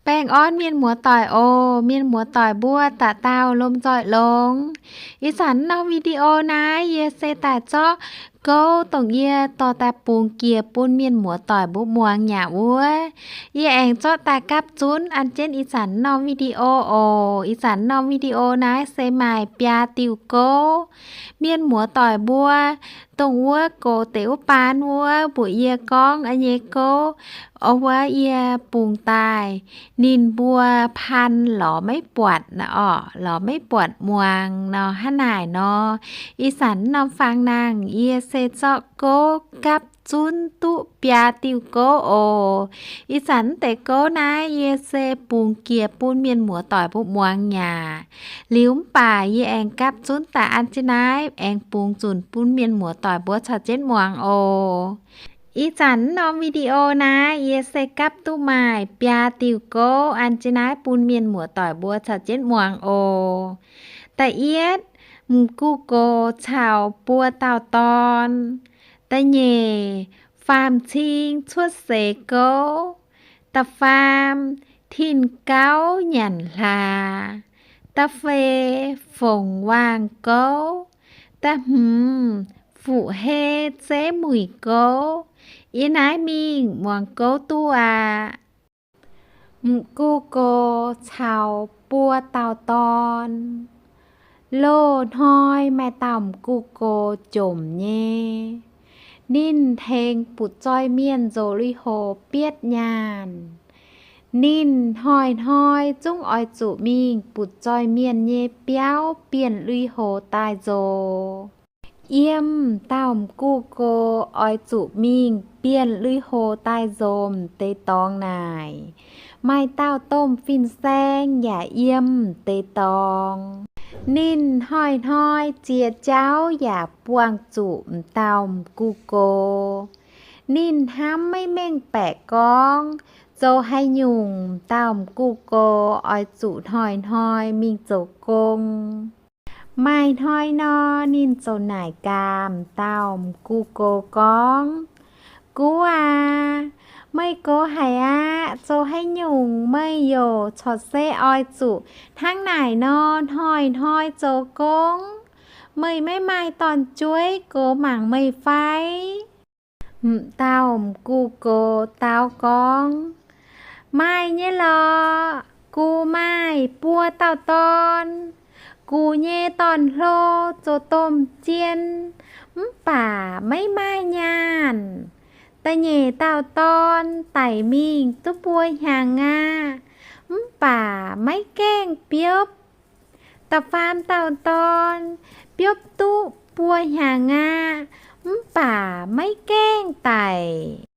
Baengh orn mienh muoz-doic oc. Mienh muoz-doic mbuo dauh dauh lomh nzoih longx. Ih zanc norm video naaiv yie se daaih zorqv gouv dongh yie dorh daaih bungx jiex bun mienh muoz-doic mbuo muangx nyei wuov. Yie aengx zorqv daaih gapv zunv an jienv ih zanc norm video oc. Ih zanc norm video naaiv se maaih biaa diuh gouv. Mienh muoz-doic mbuo dongh wuov gox deix wuov baan wuov mbuox yie gorngv nyei gouv, o wuov yie bungx daaih ninh mbuo paan lorz maiv buatc orqc, lorz maiv buatc muangx nor hnangv naaic nor. Ih zanc norm fang nangh yie se zorqv gouv gapv zunv duqv biaa diuh gouv oc. Ih zanc deix gouv naaiv yie se bungx jiex bun mienh muoz-doic mbuo muangx nyei. Liuz mv baac yie aengx gapv zunv daaih an jienv naaiv aengx bungx zunc bun mienh muoz-doic mbuo caux jienv muangx oc. Ih zanc norm video naaiv yie se gapv duqv maaih biaa diuh gouv an jienv naaiv bun mienh muoz-doic mbuo caux jienv muangx oc. Da'yietv, M'gux gox caux buo dauh dorn. Da'nyeic, Faam-Cing cuotv seix gouv. Da'faam, Tin-Gauv nyanc hlaax. Da'feix, Fongc Waang gouv. Da'hmz, Fuqv-Hei zeiv muic gouv. Yie naaiv mingh muangx gouv duqv aqv. M'gux gox caux buo dauh dorn. Loz-hnoi maaih dauh m'gux gox jomc nyei. Ninh tengx butv-zoih mienh nzoc lui-houx bietv nyaanh. Ninh hnoi-hnoi zungv oix zuqc mingh butv-zoih mienh nyei biauv bienh lui-houx daaih nzoc. Yiem dauh m'gux gox oix zuqc mingh bienh lui-houx daaih nzoc m'deix dorngx naaic, maaih dauh domh fin-saeng yaac yiem m'deix dorngx. Ninh hnoi-hnoi ziex jauv yaac buangh zuqc m'dauh m'gux gox. Ninh hnamv maiv mengh baeqc gorngv zoux haaix nyungc m'dauh m'gux gox oix zuqc hnoi-hnoi mingh zoux gong. Maaih hnoi nor, ninh ziouc naaic gaax m'dauh m'gux gox gorngv, Gux aac, meih gox haic aqv. Zoux haaix nyungc meih yaac corc se oix zuqc hnangv naaic nor hnoi-hnoi zoux gong? Meih maiv maaih dorn-jueiv goux mangc meih fai? M'dauh m'gux gox dau gorngv, Maaih nyei lorqc. Gux maaih buo dauh dorn. Gux nyei dorn-hlo zoux domh jien, mv baac maiv maaih nyaanh. Da'nyeic dauh dorn daic mingh duqv buo hnyangx aqv, mv baac maiv gaengh biopv. Da'faam dauh dorn biopv duqv buo hnyangx aqv, mv baac maiv gaengh daic.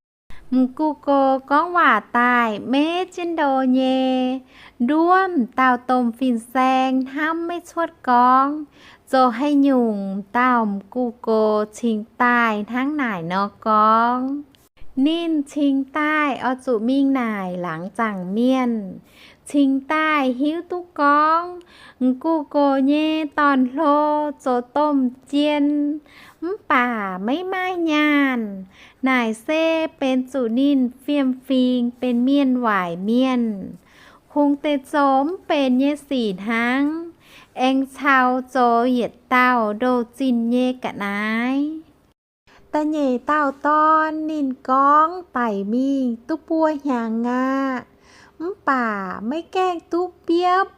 M'gux gox gorngv waac daaih maiv jienv ndo nyei. Nduov m'dauh domh fin-saeng hnamv maiv cuotv gorngv zoux haaix nyungc m'dauh m'gux gox cingx daaih hnangv naaic nor gorngv. Ninh cingx daaih oix zuqc mingh naaic laangz zaangc mienh, cingx daaih hiuv duqv gorngv m'gux gox nyei dorn-hlo zoux domh jien, mv baac maiv maaih nyaanh. Naaic se benx zuqc ninh fiem-fingx benx mienh waaic mienh, kungx deix zoux mv benx nyei sic hnangv, aengx caux zoux yietc dauh ndoh zinh nyei ga'naaiv. Da'nyeic dauh dorn ninh gorngv daic mingh duqv buo hnyangx aqv, mv baac maiv gaengh duqv biopv.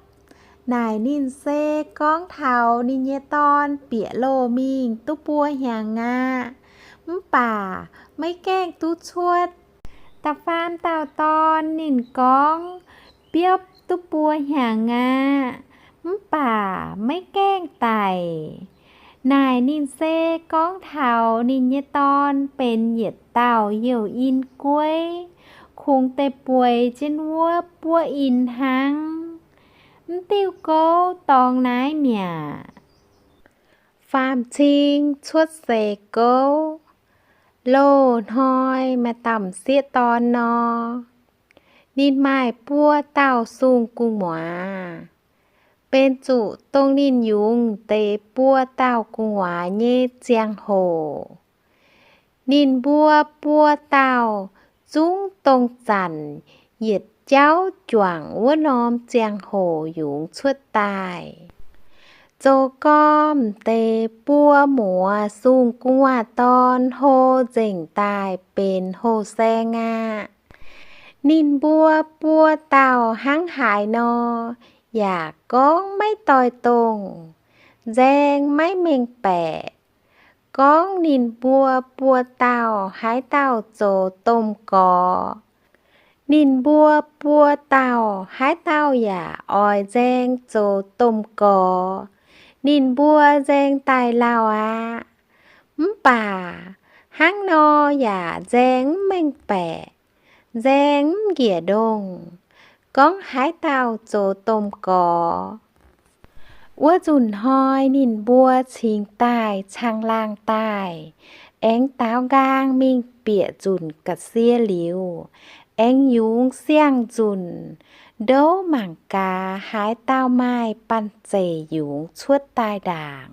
Naaic ninh se gorngv taux ninh nyei dorn bieqc loh mingh duqv buo hnyangx aqv, mv baac maiv gaengh duqv cuotv. Da'faam dauh dorn ninh gorngv biopv duqv buo hnyangx aqv, mv baac maiv gaengh daic. Naaic ninh se gorngv taux ninh nyei dorn benx yietc dauh youh in gueiv, kungx deix bueix jienv wuov buov in hnangv. Mv diuh gouv dorngx naaiv mi'aqv. Faam-Cing cuotv seix gouv. Loz-hnoi maaih dauh m'sieqv dorn nor, ninh maaih buo dauh sung gu'nguaaz, benx zuqc dongh ninh yungz deix buo dauh gu'nguaaz nyei ziangh hoc. Ninh mbuo buo dauh zungv dongh zanc yietc jauv juangc wuov norm ziangh hoc yungz cuotv daaih. Zoux gorn m'deix buo muoz sung gu'nguaaz-dorn hlo nzengc daaih benx hlo saeng aqv. Ninh mbuo buo dauh hnangv haaix nor yaac gorngv maiv doix-dongh, nzaeng maiv mengh baeqc. Gorngv ninh mbuo buo dauh haaix dauh zoux domh gorx, ninh mbuo buo dauh haaix dauh yaac oix nzaeng zoux domh gorx, ninh mbuo nzaeng daaih lauh aqv. Mv baac hnangv nor yaac nzaeng mv mengh baeqc, nzaeng mv njiec ndongh, gorngv haaix dauh zoux domh gorx. Wuov nzunc hnoi ninh mbuo cingx daaih caangh laangh daaih, aengx daaux nqaang mingh bieqc nzunc ga'sie liuz, aengx yungz siang-nzunc, ndouv mangc gaax haaix dauh maaih banh zeic yungz cuotv daaih ndaangc.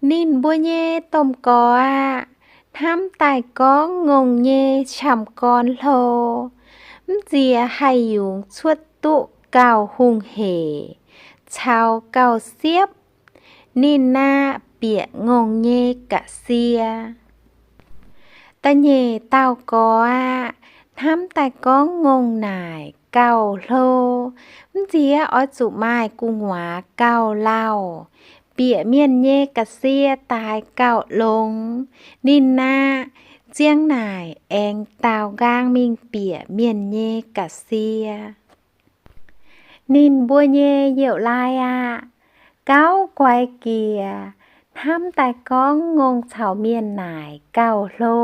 Ninh mbuo nyei domh gorx aeqv, hnamv daaih gorngv ngongh nyei qamv-gorn hlo, mv nziex haih yungz cuotv duqv gauh hungh hec caux gauh siepv. Ninh aeqv, bieqc ngongh nyei ga'sie. Da'nyeic dauh gorx aeqv, hnamv daaih gorngv ngongh naaic gauh hlo, mv nziex oix zuqc maaih gu'nguaaz gauh lauh, bieqc mienh nyei ga'sie daaix gauh longx. Ninh aeqv, ziang naaic aengx daaux nqaang mingh bieqc mienh nyei ga'sie. Ninh mbuo nyei youh lai aeqv, gauv guai jiex, hnamv daaih gorngv ngongh caux mienh naaic gauh hlo,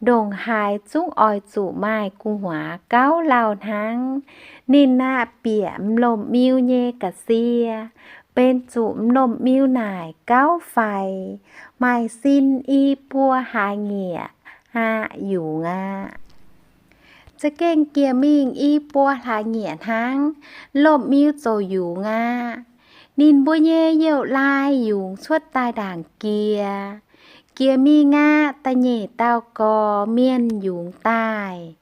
ndongc haaix zungv oix zuqc maaih gu'nguaaz gauh lauh hnangv. Ninh aeqv, bieqc m'lomh miu nyei ga'sie, benx zuqc m'lomh miu naaic gauv faix, maaih sin i buo hlaax nyieqc aqv, yungz aqv. Za'gengh jiex mingh i buo hlaax nyieqc hnangv, lomh miu ziouc yungz aqv. Ninh mbuo nyei youh lai yungz cuotv daaih ndaangc jiex. Jiex mingh aqv, da'nyeic dauh gorx mienh yungz daaih.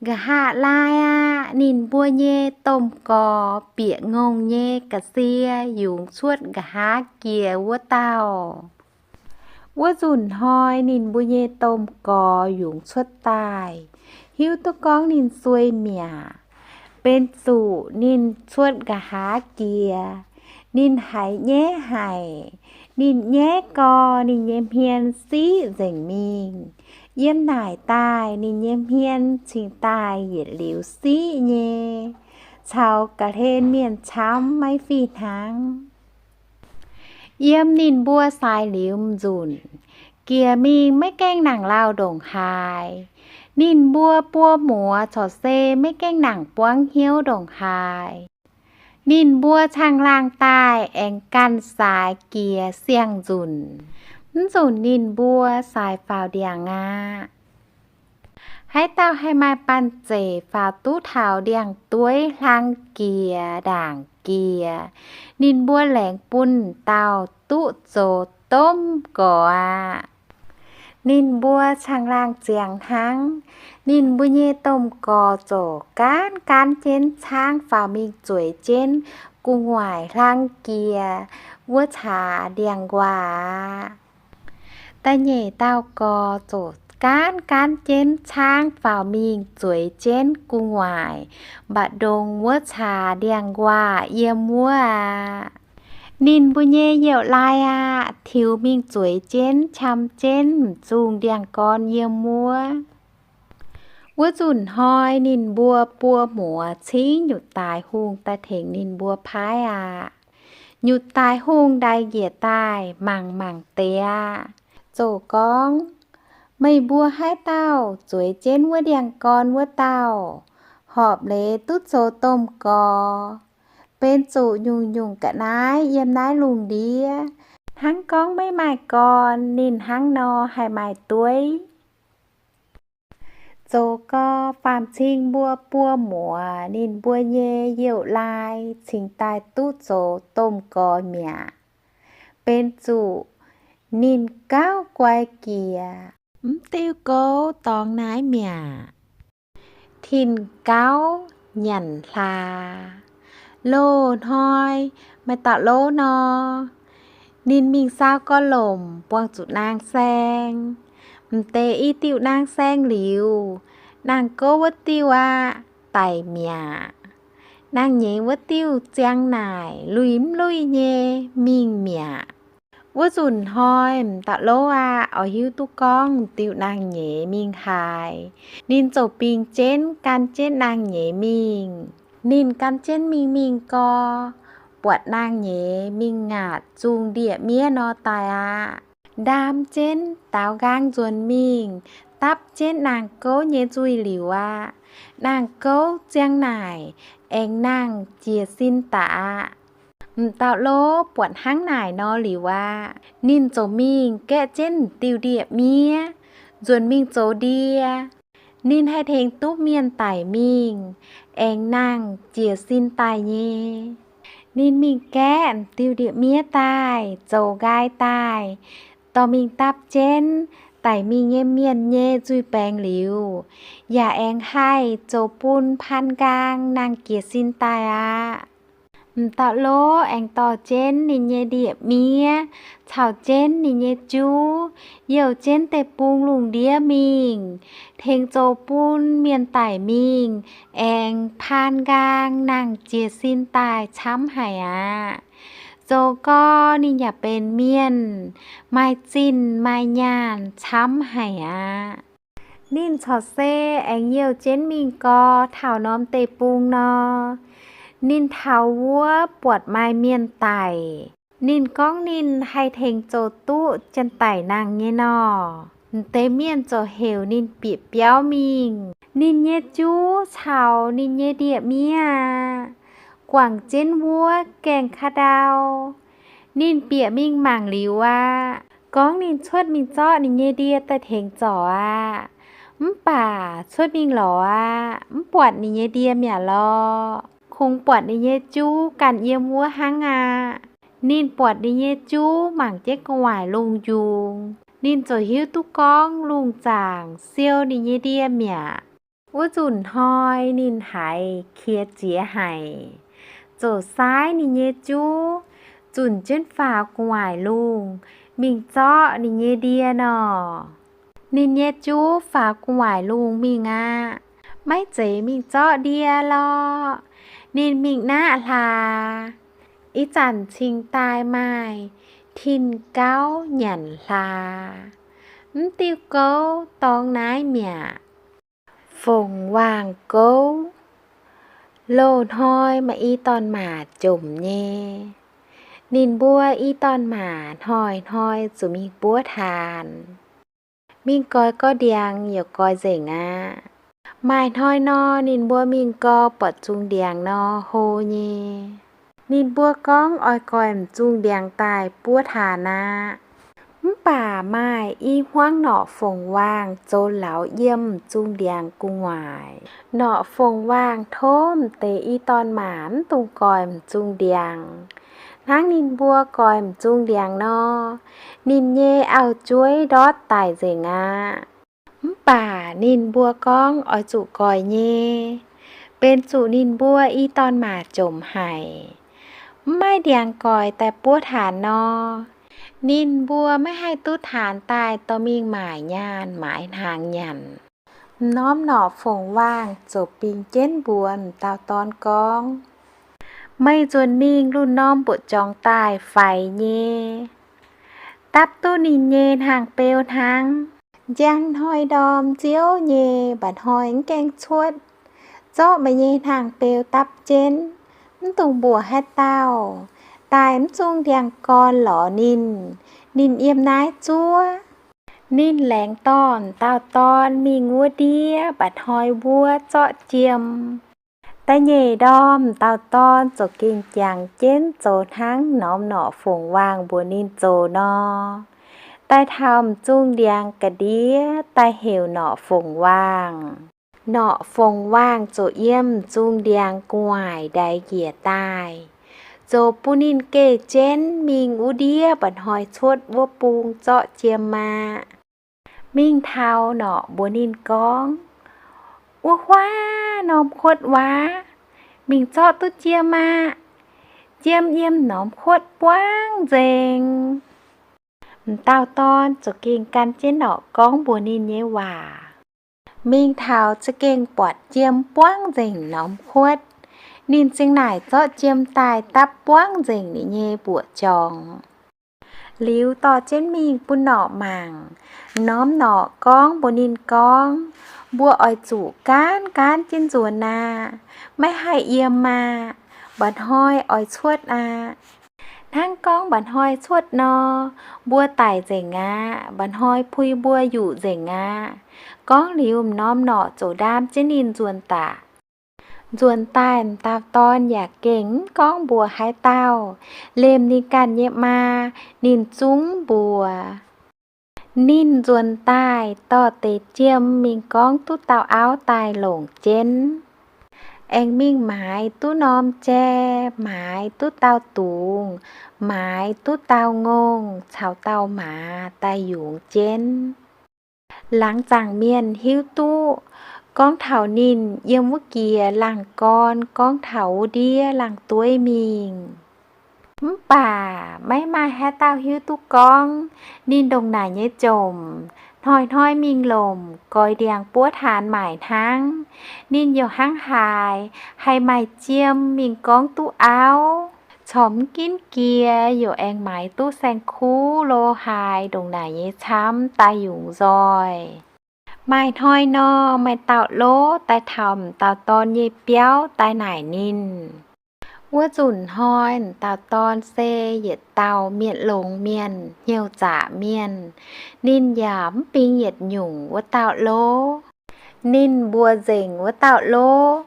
Nqa'haav laai aqv, ninh mbuo nyei domh gorx bieqc ngongh nyei ga'sie yungz cuotv nqa'haav jiex wuov dauh. Wuov nzunc hnoi ninh mbuo nyei domh gorx yungz cuotv daaih, hiuv duqv gorngv ninh sueih mi'aqv. Benx zuqc ninh cuotv nqa'haav jiex, ninh haiz nyaiv haic. Ninh nyaiv gorx, ninh nyei hmien siqv nzengc mingh. Yiem naaic daaih ninh nyei hmien cingx daaih yietc liuz siqv nyei, caux ga'hlen mienh camv maiv fih hnangv. Yiem ninh mbuo saaix liuz m'nzunc, jiex mingh maiv gaengh nangc lauh ndongc haaix. Ninh mbuo buo muoz corc se maiv gaengh nangc buangv hnyouv ndongc haaix. Ninh mbuo caangh laangh daaih aengx ganh saaix jiex siang-nzunc. Mv nzunc ninh mbuo saaix faaux ndiangx aqv. Haaix dauh haih maaih banh zeic faaux duqv taux ndiangx-dueiv hlang jiex ndaangc jiex, ninh mbuo laengz bun dauh duqv zoux domh gorx aqv. Ninh mbuo caangh laangh ziangx hnangv. Ninh mbuo nyei domh gorx ziouc gaanv gaanv jienv caangv faaux mingh zueiz jienv gu'nguaaic hlang jiex wuov caax ndiangx-nquaah aqv. Da'nyeic dauh gorx ziouc gaanv gaanv jienv caangv faaux mingh zueiz jienv gu'nguaaic mba'ndongx wuov caax ndiangx-nquaah yiem wuov aqv. Ninh mbuo nyei youh lai aqv, tiux mingh zueiz jienv qam jienv m'zungh ndiangx-gorn yiem wuov. Wuov nzunc hnoi ninh mbuo buo muoz cingv nyutc daaix hungh daaih tengx ninh mbuo paaiv aqv. Nyutc daaix hungh ndaix njiec daaih mangc mangc deix aqv, ziouc gorngv, Meih mbuo haaix dauh zueiz jienv wuov ndiangx-gorn wuov dauh, horpc leiz duqv zoux domh gorx. Benx zuqc nyungc-nyungc ga'naaiv yiem naaiv lungh ndiev, hnangv gorngv maiv maaih gorn, ninh hnangv nor haih maaih dueiv. Zoux gau, faam-cing mbuo buo muoz ninh mbuo nyei youh lai cingx daaih duqv zoux domh gorx mi'aqv. Benx zuqc ninh gauv guai jiex, mv diuh gouv dorngx naaiv mi'aqv. Tin-gauv nyanc hlaax. Loz-hnoi maaih dauh lov nor, ninh mingh saau gorx-lomc buangh zuqc naang-saeng. M'deix i diuh naang-saeng liuz, naang-gouv wuov diuh aqv, daic mi'aqv. Naang-nyeiz wuov diuh ziang naaic luih mv luih nyei mingh mi'aqv. Wuov nzunc hnoi m'dauh lov aqv, oix hiuv duqv gorngv m'diuh naang-nyeiz mingh haaix, ninh ziouc bingx jienv gan jienv naang-nyeiz mingh. Ninh gan jienv mingh mingh gau, buatc naang-nyeiz mingh ngaatc zungh ndie-miev nor daaih aqv. Ndaam jienv daaux nqaang nzuonx mingh, dapv jienv naang-gouv nyei nzuih liuz aqv, naang-gouv ziang naaic aengx nangh jiez sin daaih aqv. M'dauh lov buatc hnangv naaic nor liuz aqv, ninh ziouc mingh gaeqv jienv m'diuh ndie-miev, nzuonx mingh zoux ndie. Ninh haih tengx duqv mienh daic mingh, aengx nangh jiez sin daaih nyei. Ninh mingh gaeqv m'diuh ndie-miev daaih, zoux nqaai daaih, dorh mingh dapv jienv daic mingh nyei mienh nyei nzuih baengx liuz, yaac aengx haih zoux bun paan nqaang nangh jiez sin daaih aqv. M'dauh lov aengx dorh jienv ninh nyei ndie-miev caux jienv ninh nyei juv youh jienv deic-bung lungh ndiev mingh, tengx zoux bun mienh daic mingh aengx paan nqaang nangh jiez sin daaih camv haic aqv. Zoux gau ninh yaac benx mienh maaih zinh maaih nyaanh camv haic aqv. Ninh corc se aengx youh jienv mingh gau taux norm deic-bung nor, ninh taux wuov buatc maaih mienh daic. Ninh gorngv ninh haih tengx zoux duqv janx-daic nangh nyei nor. M'deix mienh ziouc heuc ninh bieqc biauv mingh. Ninh nyei juv caux ninh nyei ndie-miev aqv, guangc jienv wuov gaengh ka'ndau. Ninh bieqc mingh mangc liuz aqv, gorngv ninh cuotv mingh zorqv ninh nyei ndie daaih tengx zorc aqv. Mv baac cuotv mingh lorz aqv, mv buatc ninh nyei ndie mi'aqv lorqc. Kungx buatc ninh nyei juv ganh yiem wuov hnangv aqv. Ninh buatc ninh nyei juv mangc jienv gu'nguaaic lungh njungx, ninh ziouc hiuv duqv gorngv lungh zaangc siou ninh nyei ndie mi'aqv. Wuov nzunc hnoi ninh haiz qiex jiez haic, ziouc saaiv ninh nyei juv zunc jienv faaux gu'nguaaic lungh mingh zorqv ninh nyei ndie nor. Ninh nyei juv faaux gu'nguaaic lungh mingh aqv, maiv zeiz mingh zorqv ndie lorqc. Ninh mingh naqv hlaax. Ih zanc cingx daaih maaih tin-gauv nyanc hlaax, mv diuh gouv dorng naaiv mi'aqv. Fongc Waangh Gouv. Loz-hnoi maaih i dorn-maac jomc nyei. Ninh mbuo i dorn-maac hnoi-hnoi zuqc mingh buov taanx. Mingh goix gau ndiangx yaac goix nzengc aqv. Maaih hnoi nor, ninh mbuo mingh gau buatc zungh ndiangx nor hlo nyei. Ninh mbuo gorngv oix goix m'zungh ndiangx daaih buov taanx aqv. Mv baac maaih i hmuangv norqc fongc waangh zoux lauz yiem m'zungh ndiangx gu'nguaaic. Norqc fongc waangh tov m'deix i dorn-maac mv dungx goix m'zungh ndiangx. Hnangv ninh mbuo goix m'zungh ndiangx nor, ninh nyei auv-jueiv ndortv daic nzengc aqv. Mv baac ninh mbuo gorngv oix zuqc goix nyei, benx zuqc ninh mbuo i dorn-maac jomc haic, mv maaih ndiangx goix daaih buov taanx nor, ninh mbuo maiv haih duqv taanx daaih dorh mingh maaic nyaanh maaiz hnaangx nyanc. M'normh norqc fongc waangh ziouc bingx jienv mbuox m'dauh dorn gorngv, meih nzuonx mingh lungh norm mbuoqc jorngx daaih faix nyei, dapv duqv ninh nyei hnaangx-beu hnangv. Njang hnoi ndorm nziouv nyei, mba'hnoi mv gaengh cuotv, zorqv meih nyei hnaangx-beu dapv jienv, mv dungx mbuoqc haaix dauh, daaih mv zungh ndiangx-gorn lorz ninh. Ninh yiem naaiv zuov. Ninh laengz dorh m'dauh dorn mingh wuov ndiev mba'hnoi wuov zorqv jiem. Da'nyeic ndorm m'dauh dorn ziouc gengh jangx jienv zoux hnangv m'normh norqc fongc waangh mbuox ninh zoux nor, daaih taux m'zungh ndiangx ga'ndiev daaih heuc norqc fongc waangh. Norqc fongc waangh ziouc yiem m'zungh ndiangx gu'nguaaic ndaix njiec daaih, ziouc bun ninh geh jienv mingh wuov ndiev mba'hnoi cuotv wuov bung zorqv jiem aqv. Mingh taux norqc mbuox ninh gorngv, Wuov huaav norm kuotv waav, mingh zorqv duqv jiem aqv. Jiem yiem norm kuotv buangv nzengc. M'dauh dorn ziouc gengh gan jienv norqc gorngv mbuox ninh nyei waac. Mingh taux za'gengh buatc jiem buangv nzengc norm kuotv. Ninh zingh naaic zorqv jiem daaih dapv buangv nzengc ninh nyei mbuoqc jorngx. Liuz dorh jienv mingh bun norqc mangc. Norm norqc gorngv mbuox ninh gorngv, mbuo oix zuqc gaanv gaanv jienv nzuonx aqv. Maiv haih yiem aqv. Mba'hnoi oix cuotv aqv. Hnangv gorngv mba'hnoi cuotv nor, mbuo daic nzengc aqv. Mba'hnoi pui mbuo yuqc nzengc aqv. Gorngv liuz, m'norm norqc ziouc ndaam jienv ninh nzuonx daaih. Nzuonx daaih, m'dauh dorn yaac gengh mv gorngv mbuox haaix dauh. Lemh ninh ganh nyei maa, ninh zungv mbuox. Ninh nzuonx daaih dorh deix jiem mingh gorngv duqv dauh auv daaih longc jienv. Aengx mingh maaiz duqv norm jai, maaiz duqv dauh dungz, maaiz duqv dauh ngongh caux dauh maaz daaih yungz jienv. Laangz zaangc mienh hiuv duqv gorngv taux ninh yiem wuov jiex laangh gorn, gorngv taux wuov ndiev laangh dueiv mingh. Mv baac maiv maaih haaix dauh hiuv duqv gorngv ninh ndongc naaic nyei jomc hnoi-hnoi mingh lomc goix ndiangx buov taanx maaic hnangv. Ninh youc hnangv haaix haih maaih jiem mingh gorngv duqv auv, corc mv ginv jiex youc aengx maaiz duqv saeng-kuv lo haaix ndongc naaic nyei camv daaih yungz nzoih. Maaih hnoi nor, maaih dauh lov daaih taux m'dauh dorn nyei biauv daaih naaic ninh. Wuov nzunc hnoi m'dauh dorn se yietc dauh mienh longx mienh, hnyouv zaqc mienh. Ninh yaac mv bingx yietc nyungc wuov dauh lov. Ninh mbuox nzengc wuov dauh lov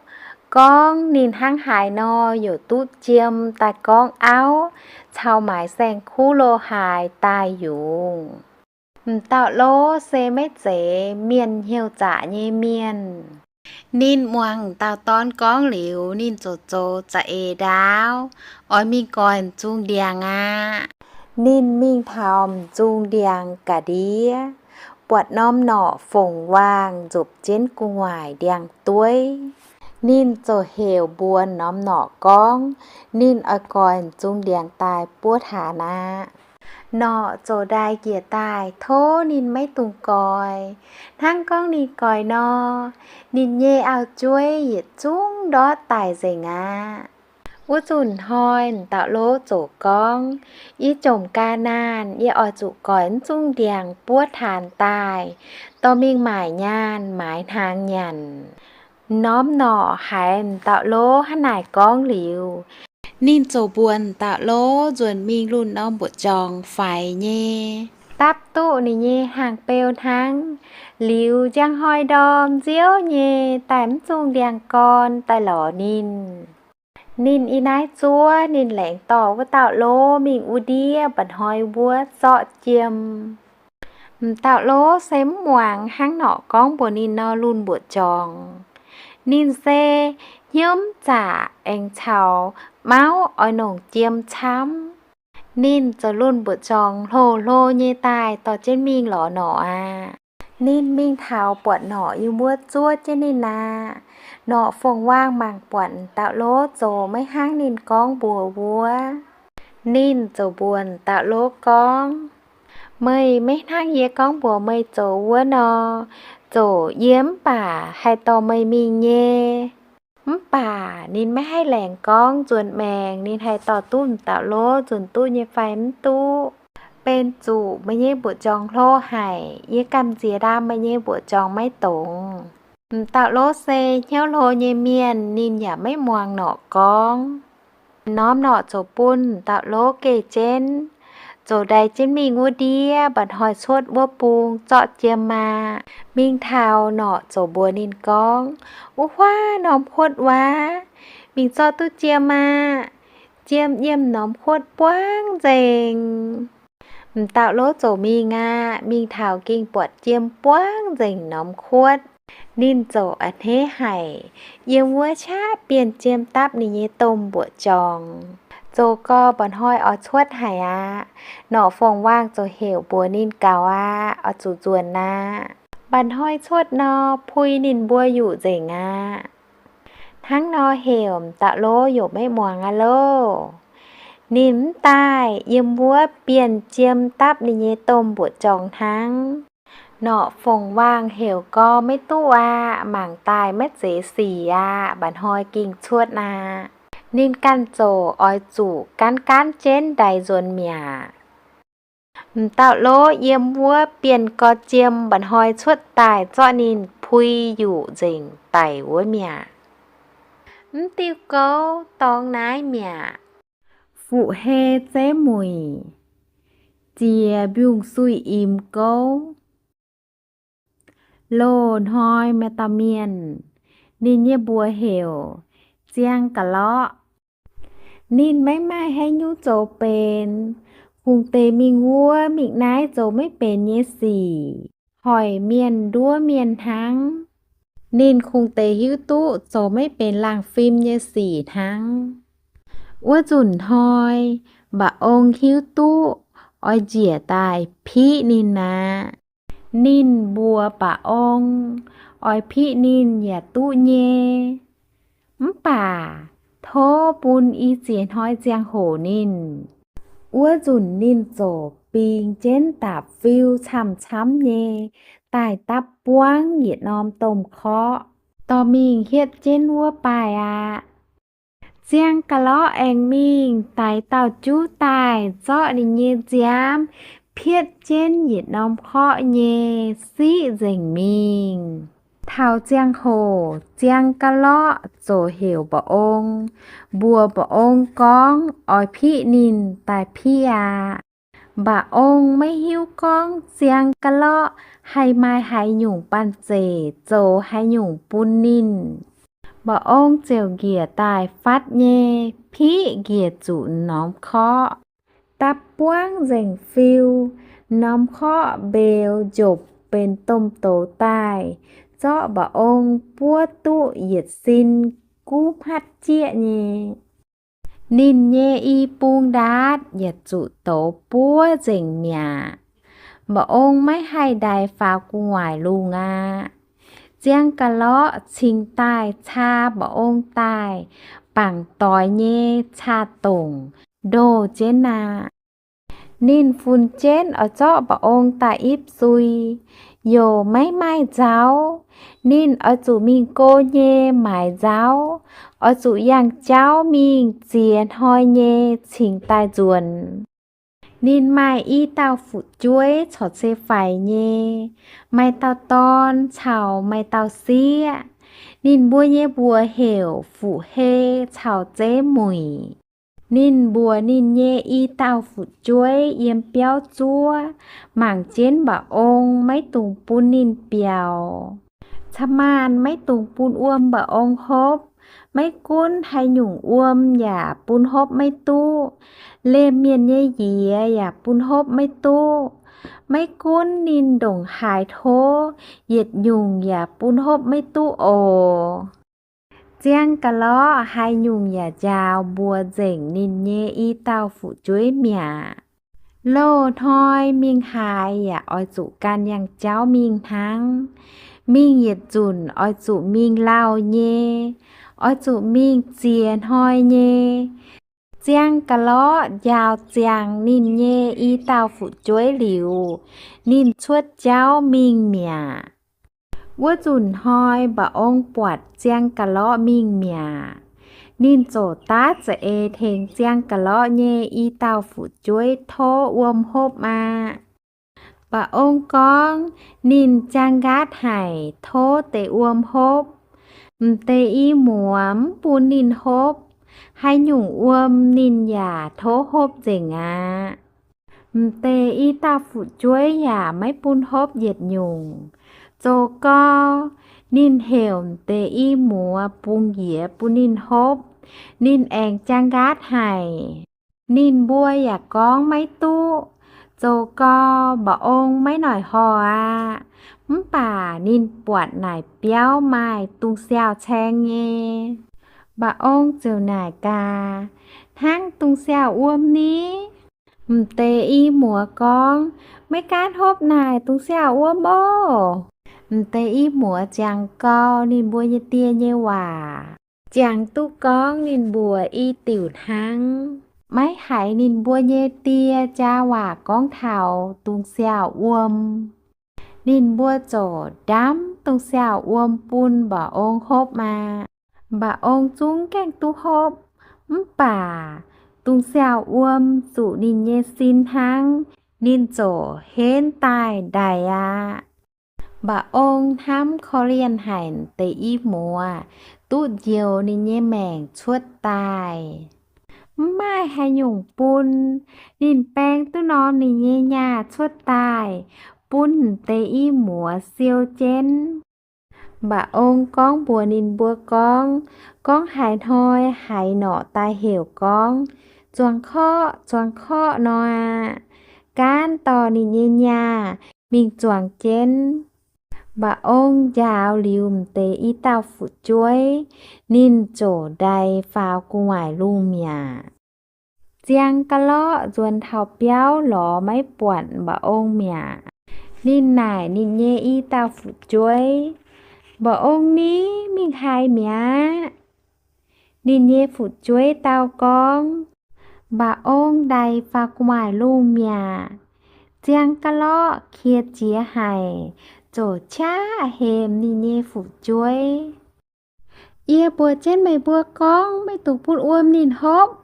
gorngv ninh hnangv haaix nor youc duqv jiem daaih gorngv auv caux maaiz saeng-kuv lo haaix daaih yungz. M'dauh lov se maiv zeiz mienh, hnyouv zaqc nyei mienh. Ninh muangx m'dauh dorn gorngv liuz, ninh ziouc zoux za'eix ndaauv, oix mingh goix m'zung ndiangx aqv. Ninh mingh taux m'zung ndiangx ga'ndiev, buatc norm norqc fongc waangh nzopc jienv gu'nguaaic ndiangx-dueiv. Ninh ziouc heuc mbuox norm norqc gorngv ninh oix goix m'zung ndiangx daaih buov taanx aqv. Norqc ziouc ndaix njiec daaih tov ninh maiv dungx goix. Hnangv gorngv ninh goix nor, ninh nyei auv-jueiv yietc zungv ndortv daic nzengc aqv. Wuov nzunc hnoi m'dauh lov ziouc gorngv, Yie jomc ga'naanh, yie oix zuqc goix m'zung ndiangx buov taanx daaih, dorh mingh maaic nyaanh maaiz hnaangx nyanc. M'norm norqc haiz m'dauh lov hnangv naaic gorngv liuz, ninh ziouc mbuox m'dauh lov nzuonx mingh lunx norm mbuoqc jorngx faix nyei, dapv duqv ninh nyei hnaangx-beu hnangv. Liuz njang hnoi ndorm nziouv nyei daaih m'zung ndiangx gorn daaih lorz ninh. Ninh ih naaiv zuov, ninh laengz dorh wuov dauh lov mingh wuov ndiev mba'hnoi wuov zorqv jiem. M'dauh lov se mv muangx hnangv norqc gorngv mbuox ninh nor lunx mbuoqc jorngx. Ninh se hnyouv mv zaqc aengx caux mauv oix nongc jiem camv. Ninh ziouc lunx mbuoqc jorngx hlo hlo nyei daaih dorh jienv mingh lorz norqc aqv. Ninh mingh taux buatc norqc yiem wuov zuov jienv ninh aqv. Norqc fongc waangh mangc buatc m'dauh lov zoux maiv hnangv ninh gorngv mbuox wuov. Ninh ziouc mbuox m'dauh lov gorngv, Meih maiv hnangv yie gorngv mbuox meih zoux wuov nor, zoux yie mv baac haih dorh meih mingh nyei. Mv baac ninh maiv haih laengz gorngv nzuonx maengx ninh haih dorh duqv m'dauh lov nzuonx duqv nyei fai mv duqv. Benx zuqc meih nyei mbuoqc jorngx hlo haic, yie gamh nziex ndaam meih nyei mbuoqc jorngx maiv dongz. M'dauh lov se hnyouv hlo nyei mienh, ninh yaac maiv muangx norqc gorngv. M'norm norqc ziouc bun m'dauh lov geh jienv, ziouc ndaix jienv mingh wuov ndiev mba'hnoi cuotv wuov bung zorqv jiem aqv. Mingh taux norqc ziouc mbuox ninh gorngv, Wuov huaav norm kuotv waav, mingh zorqv duqv jiem aqv. Jiem yiem norm kuotv buangv nzengc. M'dauh lov ziouc mingh aqv. Mingh taux gengh buatc jiem buangv nzengc norm kuotv. Ninh ziouc a'hneiv haic, yiem wuov qaqv bienh jiem dapv ninh nyei domh mbuoqc jorngx. Zoux gau mba'hnoi oix cuotv haic aqv. Norqc fongc waangh ziouc heuc mbuox ninh gaux aqv, oix zuqc nzuonx aqv. Mba'hnoi cuotv nor, pui ninh mbuo yuqc nzengc aqv. Hnangv nor heuc m'dauh lov yaac maiv muangx aqv loh. Ninh mv daaih yiem wuov bienh jiem dapv ninh nyei domh mbuoqc jorngx hnangv. Norqc fongc waangh heuc gau maiv duqv aqv, mangc daaih maiv zeiz sic aqv, mba'hnoi gengh cuotv aqv. Ninh ganh ziouc oix zuqc gaanv gaanv jienv ndaix nzuonx mi'aqv. M'dauh lov yiem wuov bienh gau jiem mba'hnoi cuotv daaih zorqv ninh pui yuqc nzengc daic wuov mi'aqv. Mv diuh gouv dorngx naaiv mi'aqv. Fuqv-hei zeiv muic, jiex mbiungc-suiv imx gouv. Loz-hnoi maaih dauh mienh, ninh nyei mbuox heuc Ziang Ga'lorqv. Ninh maiv maaih haaix nyungc zoux benx, kungx deix mingh wuov mingh naaiv zoux maiv benx nyei sic, hoic mienh nduov mienh hnangv. Ninh kungx deix hiuv duqv zoux maiv benx laangh fim nyei sic hnangv. Wuov nzunc hnoi, mba'ong hiuv duqv oix njiec daaih piqv ninh aqv. Ninh mbuox mba'ong, oix piqv ninh yaac duqv nyei. Mv baac tov bun i ziex hnoi ziangh hoc ninh. Wuov nzunc ninh ziouc bingx jienv da'fiu camv-camv nyei daaih dapv buangv yietc norm domh korqv, dorh mingh hietv jienv wuov baaih aqv. Ziang Ga'lorqv aengx mingh daix dauh juv daaih zorqv ninh nyei nziaamv pietv jienv yietc norm korqv nyei siqv nzengc mingh. Taux ziangh hoc Ziang Ga'lorqv ziouc heuc mba'ong, mbuox mba'ong gorngv oix piqv ninh daaih piqv aqv. Mba'ong maiv hiuv gorngv Ziang Ga'lorqv haih maaih haaix nyungc banh zeic zoux haaix nyungc bun ninh. Mba'ong ziouc njiec daaih fatv nyei piqv njiec zuqc norm korqv. Dapv buangv nzengc fiu, norm korqv mbeux njopc benx domh douz daaih, zorqv mba'ong buov duqv yietc sin guv hmatv jieqv nyei. Ninh nyei i bung ndaatv yietc zuqc douz buov nzengc mi'aqv. Mba'ong maiv haih ndaix faaux gu'nguaaic lungh aqv. Ziang Ga'lorqv cingx daaih caa mba'ong daaih bangc doix nyei caa-dongc ndoh jienv aqv. Ninh funx jienv oix zorqv mba'ong daaih ipv sui, youc maiv maaih nzauv. Ninh oix zuqc mingh go nyei maaiz nzauv, oix zuqc yangh jauv mingh ziex hnoi nyei cingx daaih nzuonx. Ninh maaih i dauh fu'jueiv corc se faix nyei, maaih dauh dorn caux maaih dauh sieqv. Ninh mbuo nyei mbuox heuc Fuqv-Hei caux Zeiv Muic. Ninh mbuox ninh nyei i dauh fu'jueiv yiem biauv zuov, mangc jienv mba'ong maiv dungx bun ninh biaux. Ca'maanh maiv dungx bun wuom mba'ong hopv. Maiv gunv haaix nyungc wuom yaac bun hopv maiv duqv. Lemh mienh nyei njiec yaac bun hopv maiv duqv. Maiv gunv ninh ndongc haaix tov, yietc nyungc yaac bun hopv maiv duqv oc. Ziang Ga'lorqv haaix nyungc yaac njaaux mbuox nzengc ninh nyei i dauh fu'jueiv mi'aqv. Loz-hnoi mingh haaix yaac oix zuqc gan yangh jauv mingh hnangv. Mingh yietc nzunc oix zuqc mingh lauh nyei, oix zuqc mingh ziex hnoi nyei. Ziang Ga'lorqv njaaux ziangx ninh nyei i dauh fu'jueiv liuz, ninh cuotv jauv mingh mi'aqv. Wuov nzunc hnoi mba'ong buatc Ziang Ga'lorqv mingh mi'aqv. Ninh ziouc daav za'eix tengx Ziang Ga'lorqv nyei i dauh fu'jueiv tov wuom hopv aqv. Mba'ong gorngv ninh jaang nqaatv haic tov deix wuom hopv. M'deix i muoz mv bun ninh hopv. Haaix nyungc wuom ninh yaac tov hopv nzengc aqv. M'deix i dauh fu'jueiv yaac maiv bun hopv yietc nyungc. Zoux gau, ninh heuc m'deix i muoz bungx njiec bun ninh hopv. Ninh aengx jaang nqaatv haic. Ninh mbuo yaac gorngv maiv duqv. Zoux gau, mba'ong maiv noic horh aqv. Mv baac ninh buatc naaic biauv maaih dungz siaauh caeng nyei. Mba'ong ziouc naaic gaax, Hnangv dungz siaauh wuom ni? M'deix i muoz gorngv, Maiv gaanv hopv naaic dungz siaauh wuom oc. M'deix i muoz ziangx gau ninh mbuo nyei die nyei waac, ziangx duqv gorngv ninh mbuo i diuc hnangv, maiv haiz ninh mbuo nyei die jaa waac gorngv taux dungz siaauh wuom. Ninh mbuo ziouc ndamv dungz siaauh wuom bun mba'ong hopv aqv. Mba'ong zungv gaengh duqv hopv, mv baac dungz siaauh wuom zuqc ninh nyei sin hnangv, ninh ziouc henv daaih ndaix aqv. Mba'ong hnamv korv-lienh haic m'deix i muoz duqv njoux ninh nyei maengc cuotv daaih. Mv maaih haaix nyungc bun, ninh baeng duqv norm ninh nyei nyaah cuotv daaih, bun m'deix i muoz siou jienv. Mba'ong gorngv mbuox ninh mbuo gorngv, gorngv haaix hnoi haaix norqc daaih heuc gorngv, Zuangx korqv, zuangx korqv nor aqv, gaanv dorh ninh nyei nyaah mingh zuangx jienv. Mba'ong njaaux liuz m'deix i dauh fu'jueiv, ninh ziouc ndaix faaux gu'nguaaic lungh mi'aqv. Ziang ga'lorqv nzuonx taux biauv lorz maiv buatc mba'ong mi'aqv. Ninh naaic ninh nyei i dauh fu'jueiv, Mba'ong ni mingh haaix mi'aqv? Ninh nyei fu'jueiv dau gorngv, Mba'ong ndaix faaux gu'nguaaic lungh mi'aqv. Ziang ga'lorqv qiex jiez haic, ziouc qaqv hemx ninh nyei fu'jueiv, Yie mbuox jienv meih mbuo gorngv, maiv dungx bun wuom ninh hopv.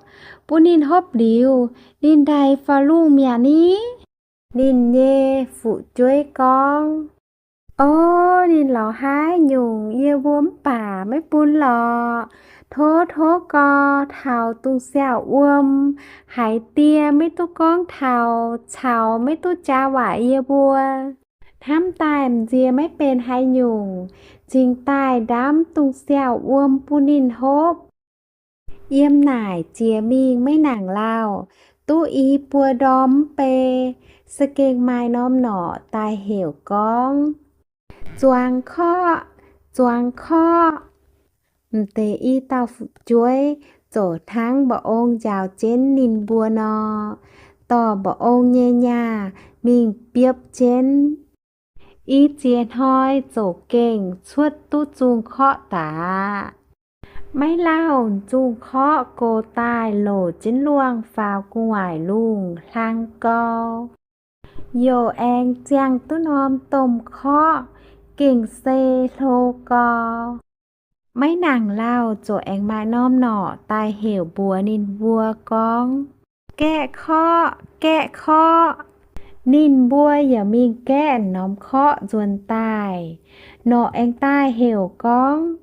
Bun ninh hopv liuz, ninh ndaix faaux lungh mi'aqv ni. Ninh nyei fu'jueiv gorngv, O, ninh lorz haaix nyungc yie mbuo mv baac maiv bun lorqc. Tov, tov gau taux dungz siaauh wuom, haiz die maiv duqv gorngv taux caux maiv duqv jaa waac yie mbuo. Hnamv daaih m'nziex maiv benx haaix nyungc, cingx daaih ndamv dungz siaauh wuom bun ninh hopv. Yiem naaic jiex mingh maiv nangc lauh, duqv i buo ndorm mv bei, se gengh maaih norm norqc daaih heuc gorngv, Zuangx korqv, zuangx korqv. M'deix i dauh fu'jueiv ziouc hnangv mba'ong njaaux jienv ninh mbuo nor, dorh mba'ong nyei nyaah mingh biopv jienv. I ziex hnoi ziouc gengh cuotv duqv zungh korqv daaih. Maiv lauh zungh korqv gox daaih loc jienv luongh faaux gu'nguaaic lungh hlang gau. Youc aengx ziangh duqv norm domh korqv gengh se hlo gau. Maiv nangc lauh ziouc aengx maaih norm norqc daaih heuc mbuox ninh mbuo gorngv, Gaeqv korqv, gaeqv korqv. Ninh mbuo yaac mingh gaeqv norm korqv nzuonx daaih. Norqc aengx daaih heuc gorngv,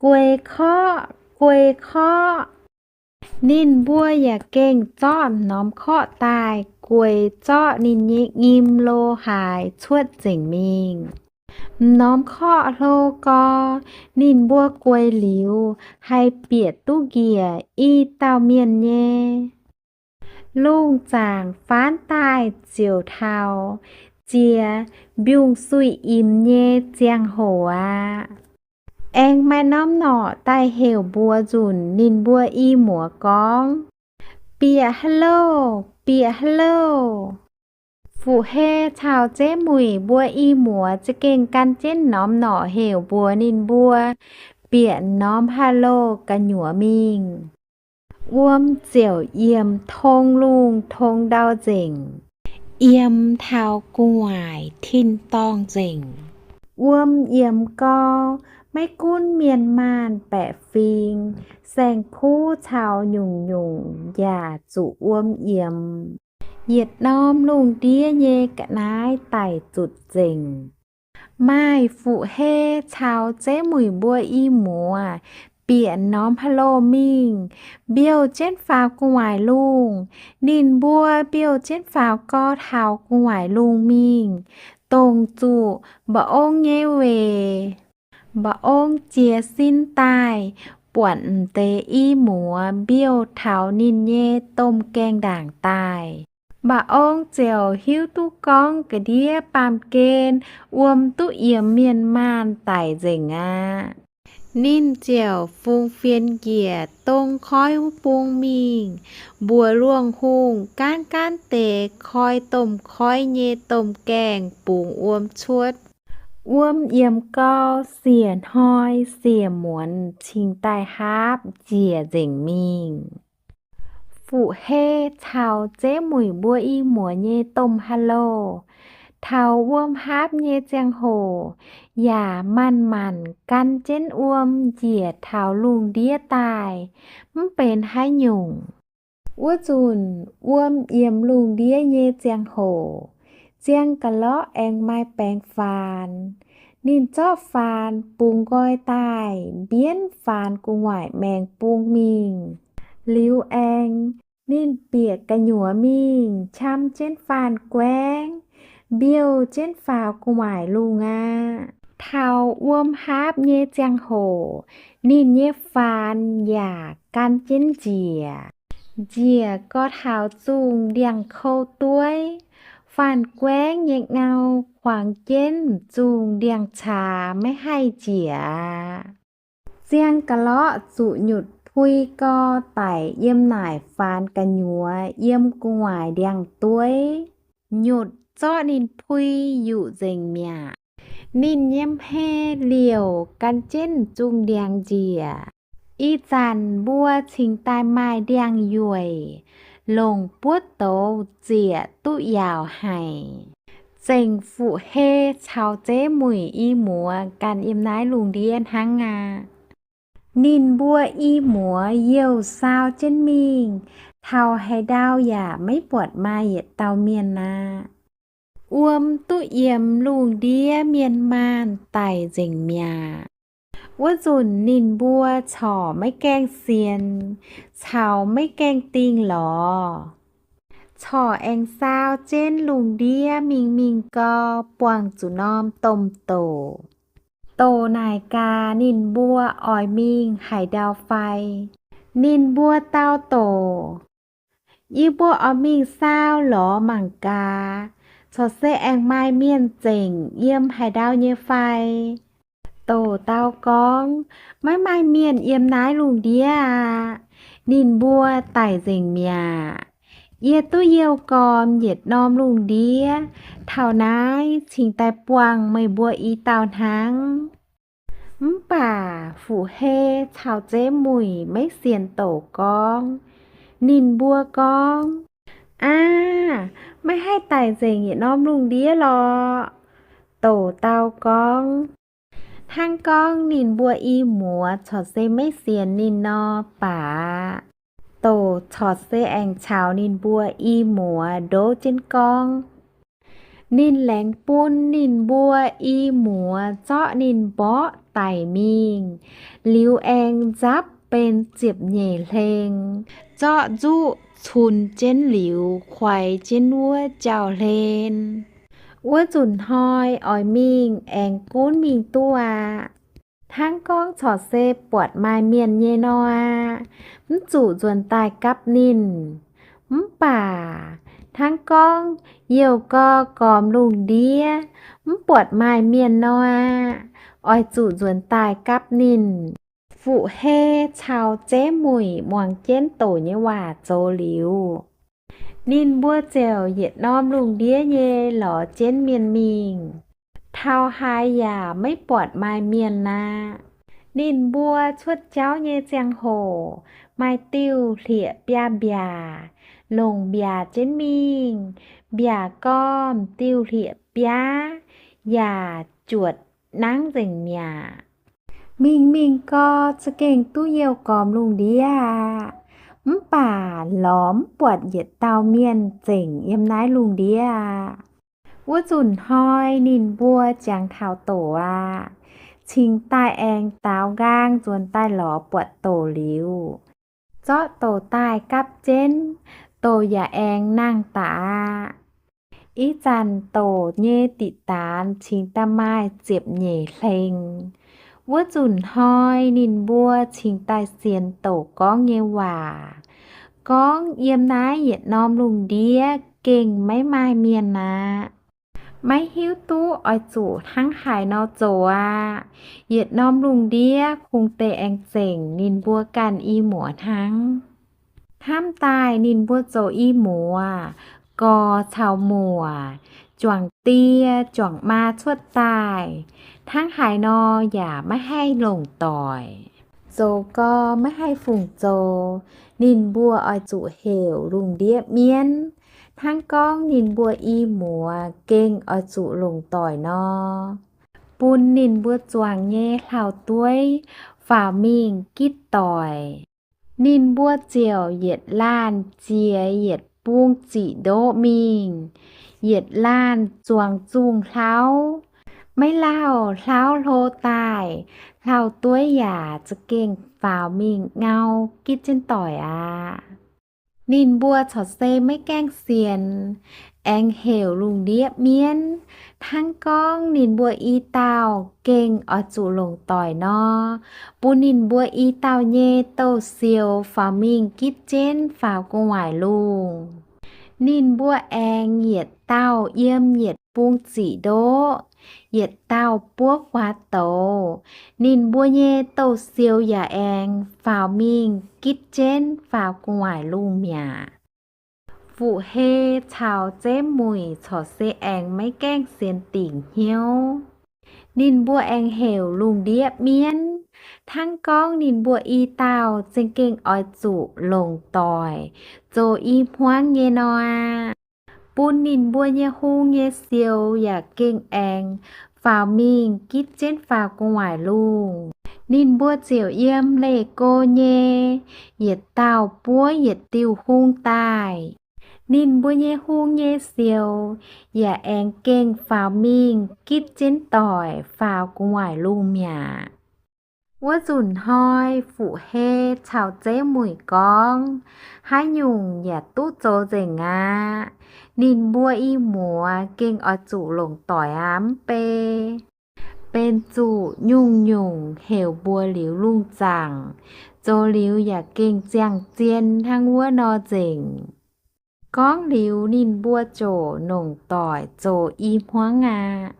Gueix korqv, gueix korqv. Ninh mbuo yaac gengh zorqv norm korqv daaih gueix zorqv ninh nyei nyim lo haaix cuotv nzengc mingh. M'norm korqv hlo gau, ninh mbuo gueix liuz haih bieqc duqv njiec i dauh mienh nyei. Lungh zaangc faanv daaih ziouc taux jiex mbiungc-suiv-imx nyei ziangh hoc aqv. Aengx maaih norm norqc daaih heuc mbuox nzunc ninh mbuo i muoz gorngv, Bieqc haaix loh, bieqc haaix loh. Fuqv-Hei caux Zeiv Muic mbuo i muoz za'gengh gan jienv norm norqc heuc mbuox ninh mbuo bieqc norm haaix loh gu'nyuoz mingh. Wuom ziouc yiemx tong lungh tong ndau nzengc, yiemx taux gu'nguaaic tin-dorngh nzengc. Wuom yiemx gau, maiv gunv mienh maanh baeqc fingx, saeng-kuv caux nyungc-nyungc yaac zuqc wuom yiemx. Yietc norm lungh ndiev nyei ga'naaiv daic zuqc nzengc. Maaih Fuqv-Hei caux Zeiv Muic mbuo i muoz bieqc norm haaix loh mingh, mbiouh jienv faaux gu'nguaaic lungh. Ninh mbuo mbiouh jienv faaux gau taux gu'nguaaic lungh mingh, dongc zuqc mba'ong nyei weic. Mba'ong jiez sin daaih, buatc m'deix i muoz mbiouh taux ninh nyei domh gaengh ndaangc daaih. Mba'ong ziouc hiuv duqv gorngv ga'ndiev baamh gen wuom duqv yiemx mienh maanh daic nzengc aqv. Ninh ziouc fungx fienx njiec dong koiv wuov bung mingh, mbuox Luongh Hungh gaanv gaanv deix koi domh koiv nyei domh gaengh bungx wuom cuotv. Wuom yiemc gau, siec hnoi siec muonz cingx daaih haapv njiec nzengc mingh. Fuqv-Hei caux Zeiv Muic mbuo i muoz nyei domh ha'louh, taux wuom haapv nyei ziangh hoc, yaac manc-manc gan jienv wuom njiec taux lungh ndiev daaih, mv benx haaix nyungc. Wuov nzunc wuom yiemc lungh ndiev nyei ziangh hoc, ziang ga'lorqv aengx maaih baengx faanx. Ninh zorqv faanx bungx nqoi daaih, mbienv faanx gu'nguaaic maengx bung mingh. Liuz aengx ninh bieqc gu'nyuoz mingh, qam jienv faanx-guaengv, mbiouh jienv faaux gu'nguaaic lungh aqv. Taux wuom haapv nyei ziangh hoc, ninh nyei faanx yaac gan jienv njiec. Njiec gorx taux zungh ndiangx-kou dueiv, faanx-guaengv nyei ngau kuangx jienv zungh ndiangx-caax maiv haih njiec aqv. Ziang ga'lorqv zuqc nyutc pui gau daic yiem naaic faanx gu'nyuoz yiem gu'nguaaic ndiangx-dueiv. Nyutc zorqv ninh pui yuqc nzengc mi'aqv. Ninh nyei hmei liouc gan jienv zungh ndiangx njiec. Ih zanc mbuo cingx daaih maaih ndiangx-yueic, longc buov douz zieqc duqv yaauc haic. Zengc Fuqv-Hei caux Zeiv Muic i muoz ganh yiem naaiv lungh ndiev hnangv aqv. Ninh mbuo i muoz youh saau jienv mingh, taux haaix ndau yaac maiv buatc maaih yietc dauh mienh aqv. Wuom duqv yiemx lungh ndiev mienh maanh daic nzengc mi'aqv. Wuov nzunc ninh mbuo corc maiv gaengh sienx caux maiv gaengh dingh lorz, corc aengx saau jienv lungh ndiev mingh mingh gau, buangh zuqc norm domh doc. Doc naaic gaax ninh mbuo oix mingh haaix ndau fai. Ninh mbuo dau doc, Yie mbuo oix mingh saau lorz mangc gaax, corc se aengx maaih mienh zengc yiem haaix ndau nyei fai. Doc dau gorngv, Maiv maaih mienh yiem naaiv lungh ndiev aqv. Ninh mbuo daic nzengc mi'aqv. Yie duqv youh gormx yietc norm lungh ndiev taux naaiv cingx daaih buangh meih mbuo i dauh hnangv. Mv baac Fuqv-Hei caux Zeiv Muic maiv sienx doc gorngv. Ninh mbuo gorngv, Aav, maiv haih daic nzengc yietc norm lungh ndiev lorqc. Doc dau gorngv, Hnangv gorngv ninh mbuo i muoz corc se maiv sienx ninh nor baac, doc corc se aengx caux ninh mbuo i muoz ndouv jienv gorngv. Ninh laengz bun ninh mbuo i muoz zorqv ninh mborqv daic mingh, liuz aengx nzapv benx ziepc nyeic hlengx, zorqv nzuqv cunx jienv liuz, kuaix jienv wuov jauv-hlen. Wuov nzunc hnoi oix mingh aengx gunv mingh duqv aqv. Hnangv gorngv corc se buatc maaih mienh nyei nor aqv, mv zuqc nzuonx daaih gapv ninh. Mv baac hnangv gorngv youh gau gormx lungh ndiev mv buatc maaih mienh nor aqv, oix zuqc nzuonx daaih gapv ninh. Fuqv-Hei caux Zeiv Muic muangx jienv doc nyei waac zoux liuz, ninh mbuo ziouc yietc norm lungh ndiev nyei lorz jienv mienh mingh. Taux haaix yaac maiv buatc maaih mienh aqv. Ninh mbuo cuotv jauv nyei ziangh hoc, maaih diuh hlieqv-biaav mbiaac, longc mbiaac jienv mingh. Mbiaac gormh diuh hlieqv-biaav yaac juotc nangv nzengc mi'aqv. Mingh mingh gau, za'gengh duqv youh gormx lungh ndiev aqv. Mv baac lorz mv buatc yietc dauh mienh zengc yiem naaiv lungh ndiev aqv. Wuov nzunc hnoi ninh mbuo jangx taux doc aqv. Cingx daaih aengx daaux nqaang nzuonx daaih lorz buatc doc liuz, zorqv doc daaih gapv jienv, doc yaac aengx nangh daaih aqv. Ih zanc doc nyei diqc daanz cingx daaih maaih ziepc nyeic hlengx. Wuov nzunc hnoi ninh mbuo cingx daaih sienx doc gorngv nyei waac, gorngv yiem naaiv yietc norm lungh ndiev gengh maiv maaih mienh aqv. Maiv hiuv duqv oix zuqc hnangv haaix nor zoux aqv. Yietc norm lungh ndiev kungx deix aengx zengc ninh mbuo ganh i muoz hnangv. Hnamv daaih ninh mbuo zoux i muoz, gorx caux muoc, juangc die juangc maa cuotv daaih, hnangv haaix nor yaac maiv haih longc doic. Zoux gorx maiv haih fungc zoux, ninh mbuo oix zuqc heuc lungh ndiev mienv, hnangv gorngv ninh mbuo i muoz gengh oix zuqc longc doic nor, bun ninh mbuo zuangx nyei hlauv-dueiv faaux mingh gitv doic. Ninh mbuo ziouc yietc laanh jiex yietc bung ziqc ndoqv mingh, yietc laanh zuangx zungh hlauv. Maiv lauh hlauv hlo daaih, hlauv-dueiv yaac za'gengh faaux mingh ngau gitv jienv doic aqv. Ninh mbuo corc se maiv gaengh sienx, aengx heuc lungh ndiev mienv, hnangv gorngv ninh mbuo i dauh gengh oix zuqc longc doic nor, bun ninh mbuo i dauh nyei douz-sioux faaux mingh gitv jienv faaux gu'nguaaic lungh. Ninh mbuo aengx yietc dauh yiem yietc bung ziqc ndoqv, yietc dauh buov guaax douz. Ninh mbuo nyei douz-sioux yaac aengx faaux mingh gitv jienv faaux gu'nguaaic lungh mi'aqv. Fuqv-Hei caux Zeiv Muic corc se aengx maiv gaengh sienx dingc hnyouv. Ninh mbuo aengx heuc lungh ndiev mienv, hnangv gorngv ninh mbuo i dauh za'gengh oix zuqc longc doic zoux i hmuangv nyei nor aqv. Bun ninh mbuo nyei hung nyei sioux yaac gengh aengx faaux mingh gitv jienv faaux gu'nguaaic lungh. Ninh mbuo ziouc yiem leih go nyei, yietc dauh buov yietc diuh hung daaih. Ninh mbuo nyei hung nyei sioux yaac aengx gengh faaux mingh gitv jienv doic faaux gu'nguaaic lungh mi'aqv. Wuov nzunc hnoi Fuqv-Hei caux Zeiv Muic gorngv, haaix nyungc yaac duqv zoux nzengc aqv. Ninh mbuo i muoz gengh oix zuqc longc doic aqv mv bei. Benx zuqc nyungc-nyungc heuc mbuox liuz lungh zaangc, zoux liuz yaac gengh ziangh zien hnangv wuov nor nzengc. Gorngv liuz ninh mbuo ziouc longc doic zoux i hmuangv aqv.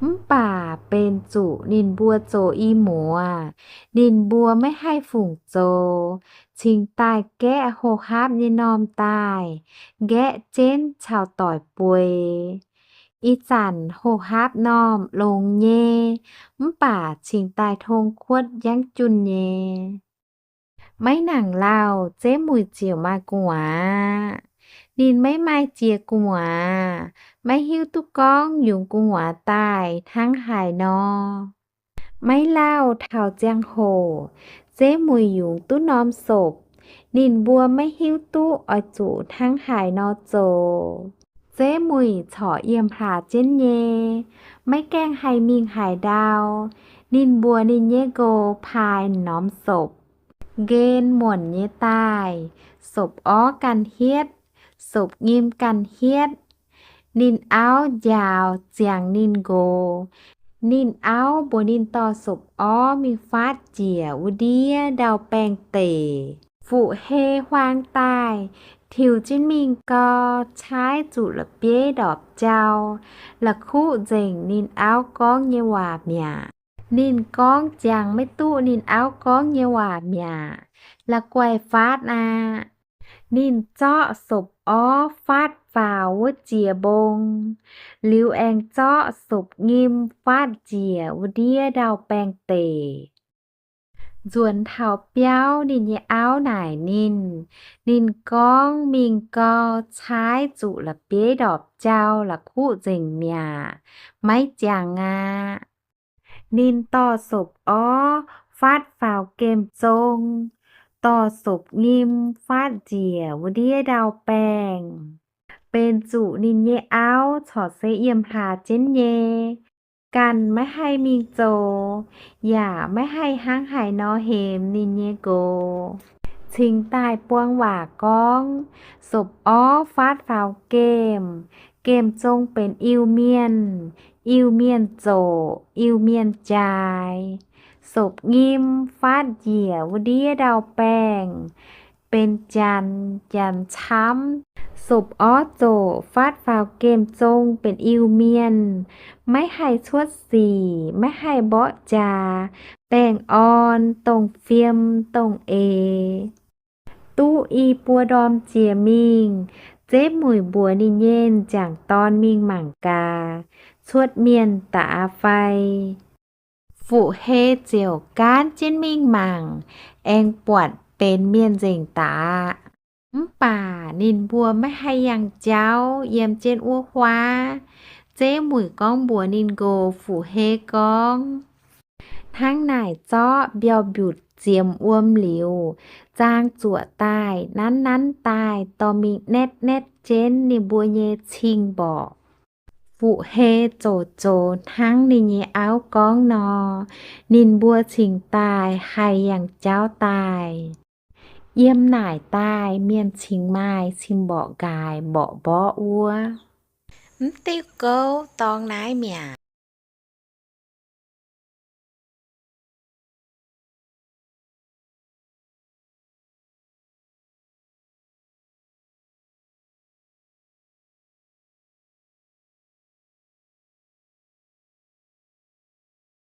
Mv baac benx zuqc ninh mbuo zoux i muoz, ninh mbuo maiv haih fungc zoux, cingx daaih gaeqv hoh haapv nyei normh daaih, nqaeqv jienv caux doic bueix. Ih zanc hoh haapv normh longx nyei, mv baac cingx daaih tong kuotv yangv junh nyei. Maiv nangc lauh Zeiv Muic ziouc maaih gu'nguaaz. Ninh maiv maaih jiex gu'nguaaz, maiv hiuv duqv gorngv yungz gu'nguaaz daaih hnangv haaix nor. Maiv lauh taux ziangh hoc Zeiv Muic yungz duqv norm sopc, ninh mbuo maiv hiuv duqv oix zuqc hnangv haaix nor zoux. Zeiv Muic corc yiem hlaax jienv nyei, maiv gaengh haih mingh haaix ndau. Ninh mbuox ninh nyei nqox paaix norm sopc, nqen muonc nyei daaih, sopc orv ganh hietv, sopc nyim ganh hietv. Ninh auv njaaux ziangx ninh nqox. Ninh auv mbuox ninh dorh sopc orv mingh faatv njiec wuov ndiev ndau-baengh deic. Fuqv-Hei huaang daaih, tiux jienv mingh gau, caaiv zuqc la'bieiv ndorpc jauv, la'kuqv nzengc ninh auv gorngv nyei waac mi'aqv. Ninh gorngv jangx maiv duqv ninh auv gorngv nyei waac mi'aqv. La'guaih faatv aqv. Ninh zorqv sopc orv faatv faaux wuov jiex mbong, liuz aengx zorqv sopc nyim faatv njiec wuov ndiev ndau-baengh deic. Nzuonx taux biauv ninh nyei auv naaic ninh. Ninh gorngv, mingh gau, caaiv zuqc la'bieiv ndorpc jauv la'kuqv nzengc mi'aqv. Maiv jangx aqv. Ninh dorh sopc orv faatv faaux gemh zong, dorh sopc nyim faatv njiec wuov ndiev ndau-baengh. Benx zuqc ninh nyei auv corc se yiem hlaax jienv nyei, ganh maiv haih mingh zoux, yaac maiv haih hnangv haaix nor hemx ninh nyei nqox. Cingx daaih buang waac gorngv, sopc orv faatv faaux gemh, gemh zong benx Iu-Mienh, Iu-Mienh zoqc, Iu-Mienh jaaix. Sopc nyim faatv njiec wuov ndiev ndau-baengh, benx Janx, Janx camv. Sopc orv zoqc faatv faaux gemh zong benx Iu-Mienh, maiv haih cuotv sic, maiv haih mborqv jaax, baengh orn, dongh fiem dongh eix. Duqv i buo ndorm jiex mingh, Zeiv mueic mbuox ninh nyei m'jangc dorn mingh mangc gaax, cuotv mienh daaih fai. Fuqv-Hei ziouc gaanv jienv mingh mangc, aengx buatc benx mienh nzengc daaih. Mv baac ninh mbuo maiv haih yangh jauv yiem jienv wuov huaav. Zeiv mueic gorngv mbuox ninh nqox Fuqv-Hei gorngv, hnangv naaic zorqv mbiauh mbiutc ziemx wuom liuz, zaang zuoqc daaih, nanv nanv daaih, dorh mingh naetv naetv jienv ninh mbuo nyei cing-mborqc. Fuqv-Hei zoux zoux hnangv ninh nyei auv gorngv nor, ninh mbuo cingx daaih haih yangh jauv daaih. Yiem naaic daaih mienh cingx maaih cing-mborqc nqaaix mborqc mborqv wuov. Mv diuh gouv dorngx naaiv mi'aqv.